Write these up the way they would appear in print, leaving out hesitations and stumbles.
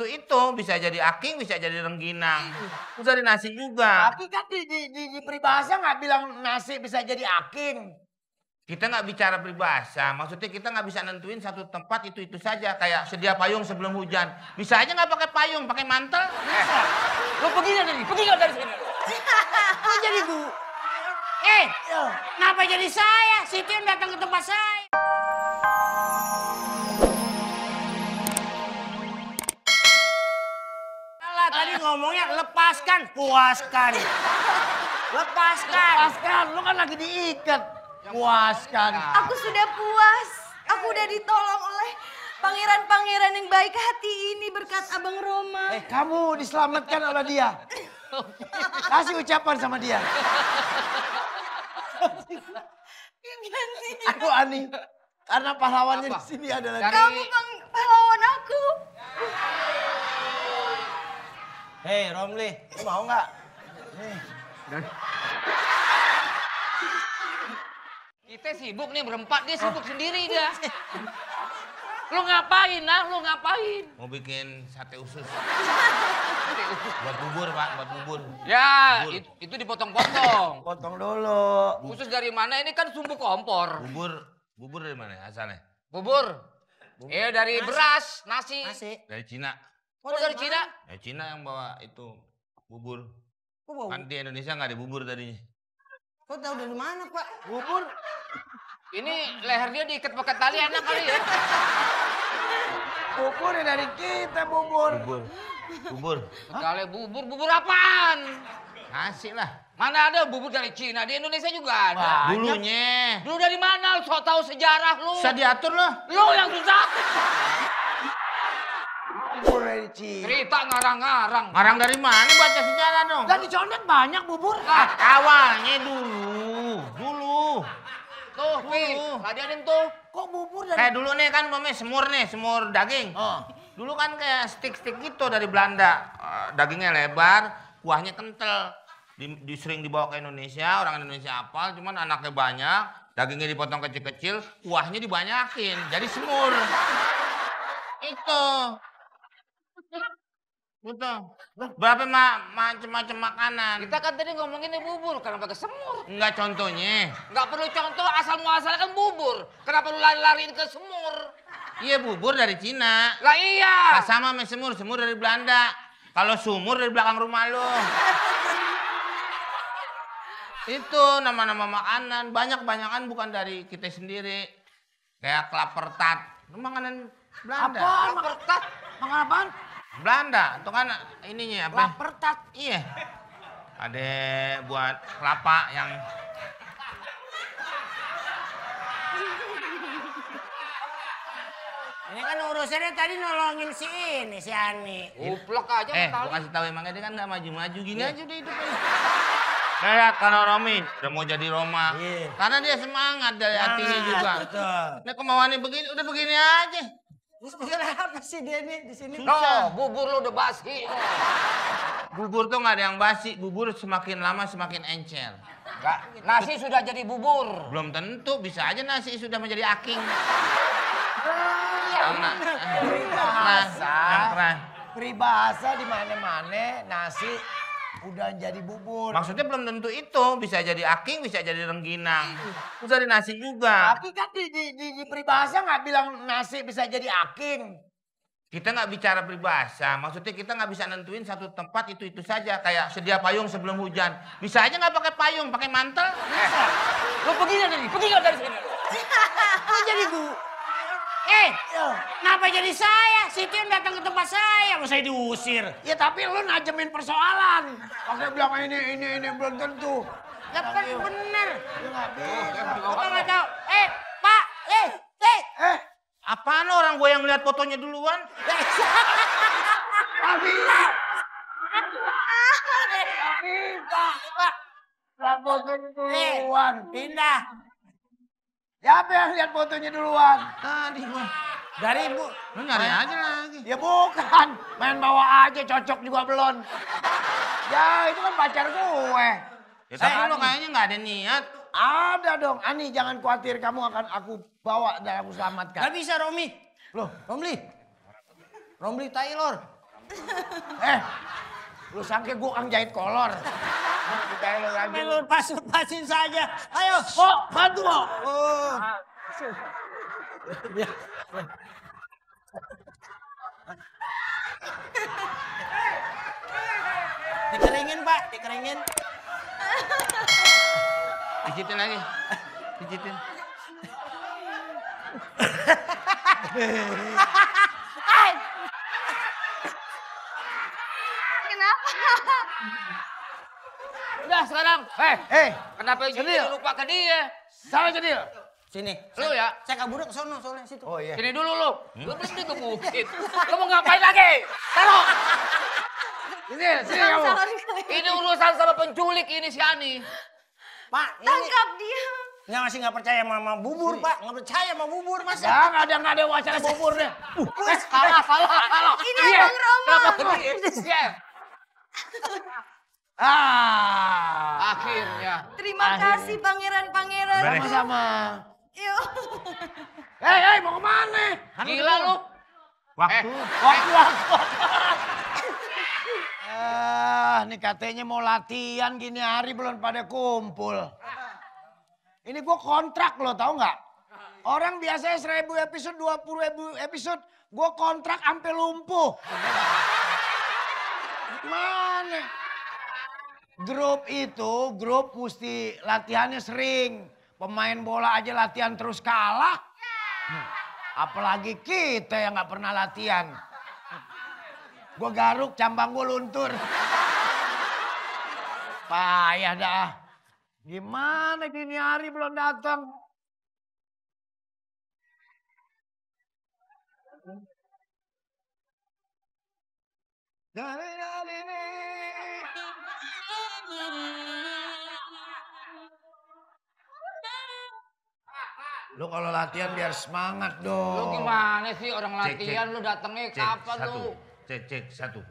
tentu itu. Bisa jadi aking, bisa jadi rengginang. Terus dari nasi juga. Tapi kan di peribahasa nggak bilang nasi bisa jadi aking. Kita nggak bicara peribahasa. Maksudnya kita nggak bisa nentuin satu tempat itu saja. Kayak sedia payung sebelum hujan. Bisa aja nggak pakai payung, pakai mantel. Lo pergi nggak dari sini? Lo jadi bu. Kenapa jadi saya? Siti yang datang ke tempat saya. Salah, tadi ngomongnya lepaskan, puaskan. Lepaskan. Puaskan, lo kan lagi diikat. Puaskan. Aku sudah puas. Aku udah ditolong oleh pangeran-pangeran yang baik hati ini berkat Abang Roma. Kamu diselamatkan oleh dia. Kasih ucapan sama dia. Aku Ani. Karena pahlawannya di sini adalah Kamu pahlawan aku. Hei Romli, lu mau nggak? Kita sibuk nih berempat, dia sibuk sendiri dia. Lu ngapain, Lu ngapain? Mau bikin sate usus. Buat bubur, Pak, buat bubur. Ya, Bubur. itu dipotong-potong. Potong dulu. Khusus dari mana? Ini kan sumbu kompor. Bubur dari mana asalnya? Bubur. Dari beras, nasi. Dari Cina. Oh, dari Cina? Ya Cina yang bawa itu bubur. Kok bawa? Kan di Indonesia nggak ada bubur tadinya. Kok tahu dari mana Pak? Bubur. Ini leher dia diikat pakai tali enak kali ya. Bubur dari kita bubur. Bubur. Sekali bubur apaan? Nasi lah. Mana ada bubur dari Cina? Di Indonesia juga ada. Dulunya. Dulu dari mana? Lu so tahu sejarah lu. Bisa diatur loh. Lu yang susah. Bubur dari Cina. Cerita ngarang-ngarang. Ngarang dari mana? Baca sejarah dong. Dan di Condet banyak bubur. Awalnya dulu. Tuh, Pi. Ladenin tuh. Kok bubur dari... Kayak dulu nih kan semur daging. Dulu kan kayak stick-stick gitu dari Belanda. Dagingnya lebar, kuahnya kental. Sering dibawa ke Indonesia, orang Indonesia hafal, cuman anaknya banyak, dagingnya dipotong kecil-kecil, kuahnya dibanyakin, jadi semur. Itu. Betul. Berapa macam-macam makanan? Kita kan tadi ngomonginnya bubur, kenapa ke semur? Enggak contohnya. Nggak perlu contoh, asal muasalnya kan bubur. Kenapa lu lari-lariin ke semur? Iya bubur dari Cina. Lah iya. Nah, sama sama semur dari Belanda. Kalau sumur dari belakang rumah lo. Itu nama-nama makanan, banyak-banyakan bukan dari kita sendiri. Kayak klapertat, itu makanan Belanda. Apaan? Klapertat? Makan apaan? Belanda, itu kan ininya apa? Klapertat. Iya. Ada buat kelapa yang Ini kan urusannya tadi nolongin si Ani. Uplek aja gua kasih tahu emangnya dia kan nggak maju-maju gini aja udah hidupnya. Lihat kalau Romi udah mau jadi Roma. Iya. Karena dia semangat dari hatinya juga. Betul. Nah kemauannya begini, udah begini aja. Terus bagaimana apa sih dia nih di sini? Tuh, bubur lu udah basi. Bubur tuh nggak ada yang basi, bubur semakin lama semakin encer. Enggak, nasi sudah jadi bubur. Belum tentu, bisa aja nasi sudah menjadi aking. Peribahasa di mana-mana nasi udah jadi bubur. Maksudnya belum tentu itu, bisa jadi aking, bisa jadi rengginang. Terus dari nasi juga. Tapi kan di peribahasa nggak bilang nasi bisa jadi aking. Kita nggak bicara peribahasa, maksudnya kita nggak bisa nentuin satu tempat itu saja. Kayak sedia payung sebelum hujan. Bisa aja nggak pakai payung, pakai mantel. Lu pergi nggak dari sini? Kok jadi bu? Kenapa jadi saya? Siti yang datang ke tempat saya, mau saya diusir. Ya tapi lu najemin persoalan. Pakai bilang ini belum tentu. Ya kan bener. Ya nggak bisa. Gua nggak tahu. Pak, Apaan orang gue yang lihat fotonya duluan? Lihat fotonya duluan. Pindah. Siapa yang lihat fotonya duluan? Tadi gue. Dari ibu. Lu nyari aja lagi. Ya bukan. Main bawa aja cocok juga belum. Ya itu kan pacar gue. Ya, tapi lu kayaknya nggak ada niat. Ada dong. Ani jangan khawatir, kamu akan aku bawa dan aku selamatkan. Gak bisa Romi. Loh, Romli Taylor. Lu sangka gua kang jahit kolor. Lu pas-pasin saja. Ayo, kok bantu kok. Oh. Dikeringin, Pak, dikeringin. Pijitin lagi. Pijitin. Kenapa? Udah sekarang. Kenapa Cendil. jadi lupa ke dia? Salah Cendil. Sini. Lu ya? Saya kabur ke sono soalnya situ. Oh iya. Sini dulu lu. Lu belum dikebukin. Lu mau ngapain lagi? Taruh. Sini kamu. Ini urusan sama penculik ini si Ani. Pak, ini Tangkap dia. nggak masih nggak percaya sama bubur, Pak. Nggak percaya sama bubur, masa? Ya nggak ada wacana bubur deh. Salah. Ini Abang Roma. Iya. Akhirnya. Terima kasih pangeran-pangeran. Sama-sama. Yuk. Mau kemana? Gila lu. Waktu. Ini katanya mau latihan gini hari belum pada kumpul. Ini gua kontrak lo, tau nggak? Orang biasanya 1000 episode, 20.000 episode, gua kontrak sampai lumpuh. Mana? Grup mesti latihannya sering. Pemain bola aja latihan terus kalah. Apalagi kita yang nggak pernah latihan. Gue garuk, cambang gue luntur. Payah dah. Gimana gini hari belum datang? Lu kalau latihan biar semangat dong. Lu gimana sih orang Cek, latihan lu datangnya kapan satu. lu? Cek, satu.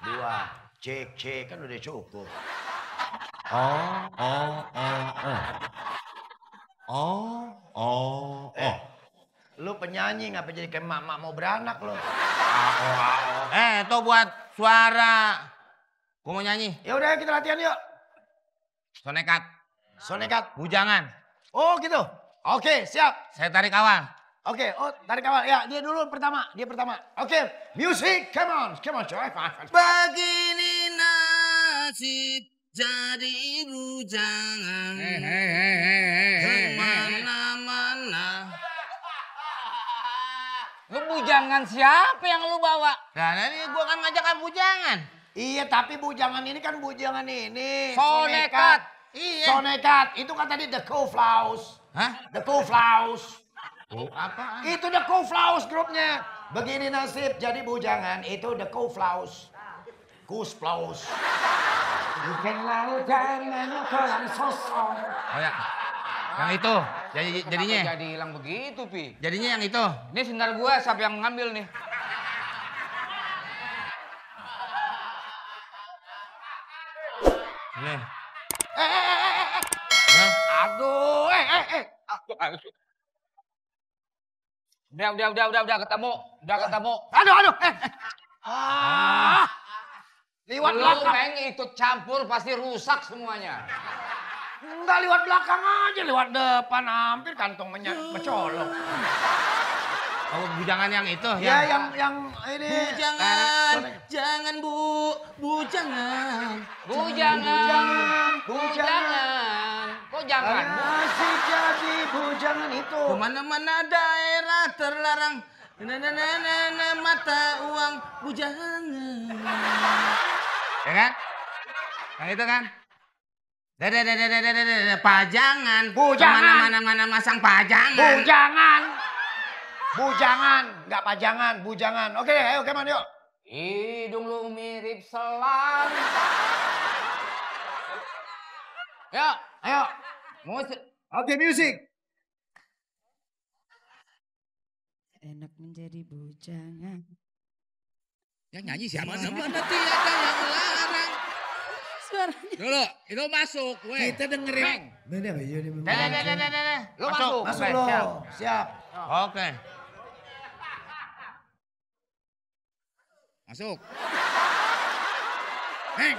Dua, cek kan udah cukup. Lu penyanyi ngapa jadi kayak mak mau beranak lu? Itu buat suara. Gua mau nyanyi. Ya udah kita latihan yuk. Sonekat, bujangan. Oh gitu. Oke, siap. Saya tarik awal. Oke, tarik awal. Ya, dia dulu pertama. Oke, music, come on coy. Begini nasib jadi bujangan. Kemana-mana. Lu bujangan siapa yang lu bawa? Nah, ini gua kan ngajakan bujangan. Iya, tapi bujangan ini kan bujangan ini. Sonekat. Iya. Sonekat, itu kan tadi The Cooflaus. Hah? The Cooflaus. Oh, apaan? Itu The Cooflaus grupnya. Begini nasib jadi bujangan, itu The Cooflaus. Cooflaus. Bukan lalu jangan kolam sosok. Oh ya. Yang itu. Jadinya. Kenapa jadi hilang begitu, Pi? Jadinya yang itu. Ini sendal gua siapa yang ngambil nih? Nih. Aduh, Udah ketemu. Aduh. Liwat Lu belakang. main ikut campur pasti rusak semuanya. Enggak lewat belakang aja, lewat depan hampir kantong mencolok. Oh, bujangan yang itu. Ya, yang ini. Bujangan, jangan bujangan. Bujangan. Kok jangan? Asik jadi bujangan itu. Kemana-mana daerah terlarang. Mata uang bujangan. Ya kan? Yang itu kan? Pajangan. Bujangan. Kemana-mana masang pajangan. Bujangan, nggak pajangan, bujangan. Oke, ayo kemana yuk. Hidung lu mirip selang. Ya, Ayo. musik. Oke, music. Enak menjadi bujangan. Yang nyanyi siapa? Mana tiada yang larang. Suaranya. Dulu, itu masuk. Kita dengerin. Lu masuk. Masuk Oke, lo. siap. Siap. Oke. Masuk. Hei.